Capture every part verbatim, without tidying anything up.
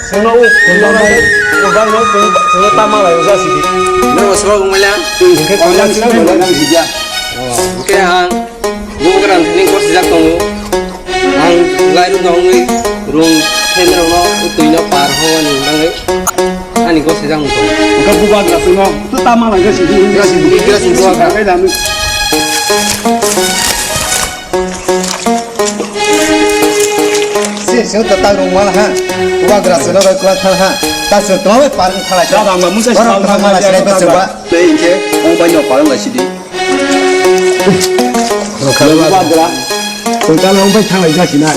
Chwngno o, chwngno o, chwngno tama lai o jasi di. Nang o sabo wngmai lang. Hwnkhe online sini online sini ya. Hwnkhe ang bubagra thani gosijak tongo. Ang lai rwng wngwi rwng khe norokno o twino par hwnani bagwi ani gosijak wng tongo. Hwnkhe bubagra chwngno tama lai jasi di. Jasi di, jasi di, bubagra. Khe dami. Si, si, ta, ta, rung mal ha. Uwa gra, si, lo, roi, kula, thal, ha. Ta, si, tong, bai, parung, thalai, ta. Dada, ma, musa, orang, si, tong, ma, si, rai, ba, si, ba. Te, inke, ong, bai, no, parung, lai, si, di. Rung kha, uwa gra. Tong, ta, ong, bai, thalai, ja, si, na.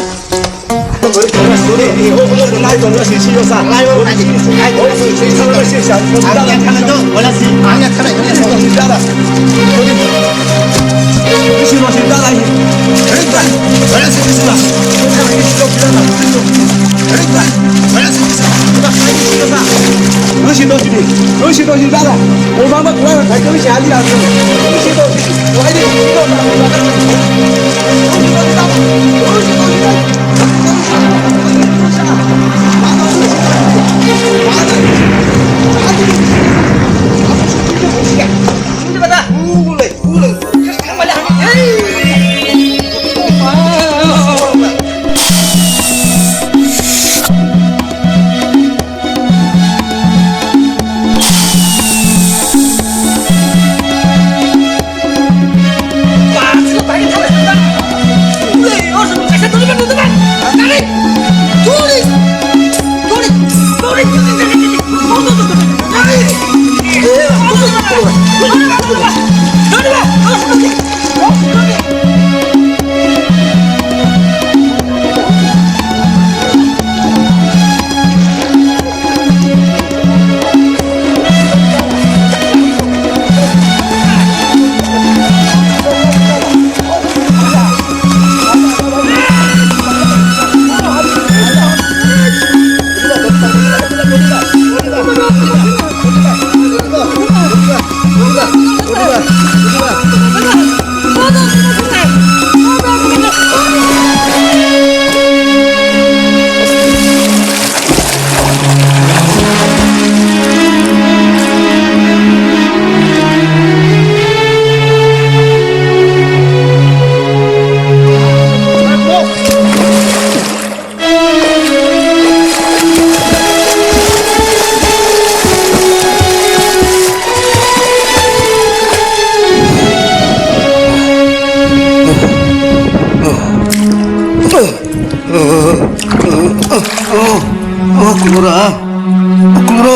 Oh, Kulura. Oh, Kulura.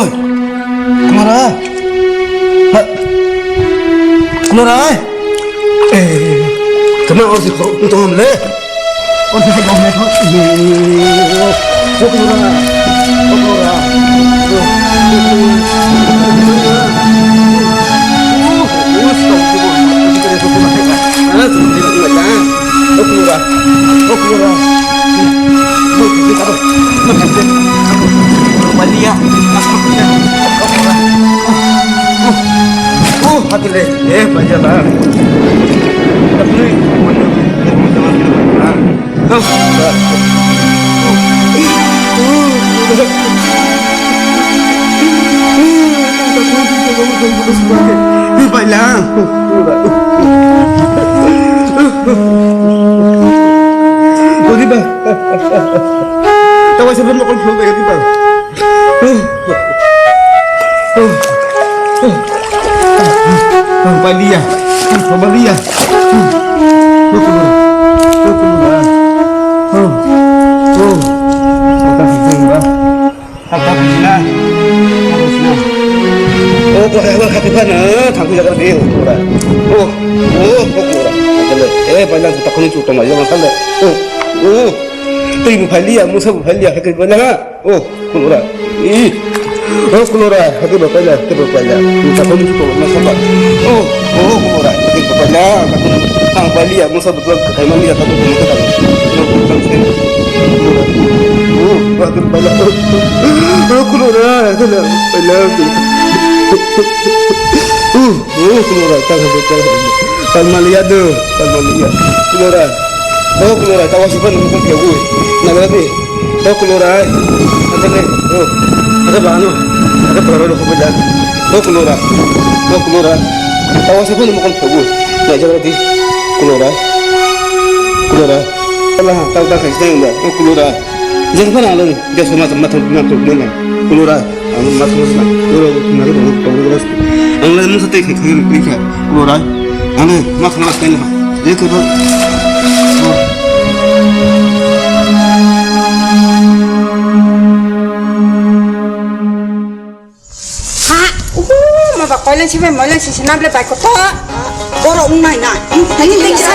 Kulura. Ha. Kulura. Eh, kena orang si korok tu tong le. Orang si korok tu tong le. Oh, Kulura. Oh, Kulura. Bailang. Odi ba. Tawa sebelum makan pulang kayak gitu, Bang. Bang, Balia. Bang, Balia. Oh, oh, oh. Oh, kok hebat kaki mana? Thangku jaga dia, oh, kurang. Oh, oh, oh, kurang. Eh, banyak kita kuning cukup banyak masalah. Oh, oh. Tui bu phailiya, musa bu phailiya, kaki mana? Oh, kulura. Ih. Oh, kulura. Hati bapak ya, hati bapak ya. Minta kau minta tolong sama. Oh, oh, kulura. Hati bapak ya. Aku tang bali ya, musa betul kayak mana ya, tapi kamu tak. Oh, hati bapak ya. Oh, kulura. Hati bapak ya. Oh, oh, kulura. Tang, tang, tang. Tang maliya do. Tang maliya. Kulura. Oh, kulura. Tawa sipan mukul kewui. Nagrati. Oh, kulura. Hati bapak. Ada ba anu, ada ba anu ko da. Ko kulura, ko kulura. Tawa se pun mo kon phogu. Na jabra di kulura. Kulura. Allah tawa ta kai sai da. Ko kulura. Jeng pa na lo ni. Dia sama sama tu na tu na. Kulura. Ang mas mas na. Kulura na ko ko kulura. Ang la mo sa te kai kai kai. Kulura. Ang mas mas kai na. Dia ko. Ha, uhu, ma ba koilan sibai moilan sisi nable bai koto. Boro ungnai na. Tani tani sa.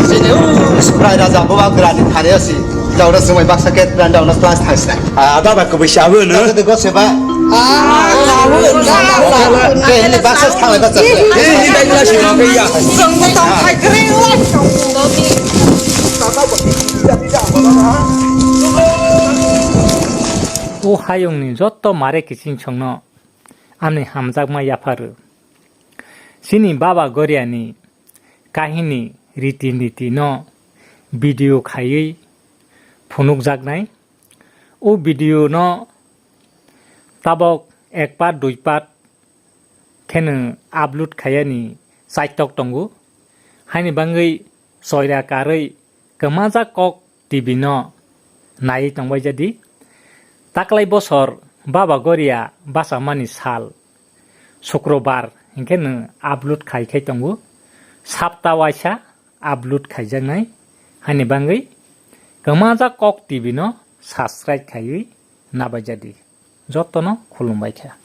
Sini, uh, Subrai Raja, Bubagra ni thani asi. Dauna sumai baksa ket brand dauna class thangsa. Ah, ada ba kubui shabu no. Ada de gose ba. Ah, shabu, shabu. Ke ini baksa thanglai baksa. Eh, ini dai class no ke ya. Sangbo tang khai kre. O hayungni jotto mare kiching chongno ani hamjakma yapharu. Chini Baba Goriani kahini riti niti no video khaiwi phunukjaknai. O video no tabok ek part, dui part kheno upload khaiyani chaitok tongo. Haini bangwi choira karwi Kwmajak Kok T V no naiwi tongbai jadi. Taklai bosor Baba Goria bachamani sal Sukrobar hinkhe no upload khai khai tongo. Sapta waisa upload khaijaknai. Haini bangwi Kwmajak Kok T V no subscribe khaiwi nabai jadi. Jotono khulumbai kha.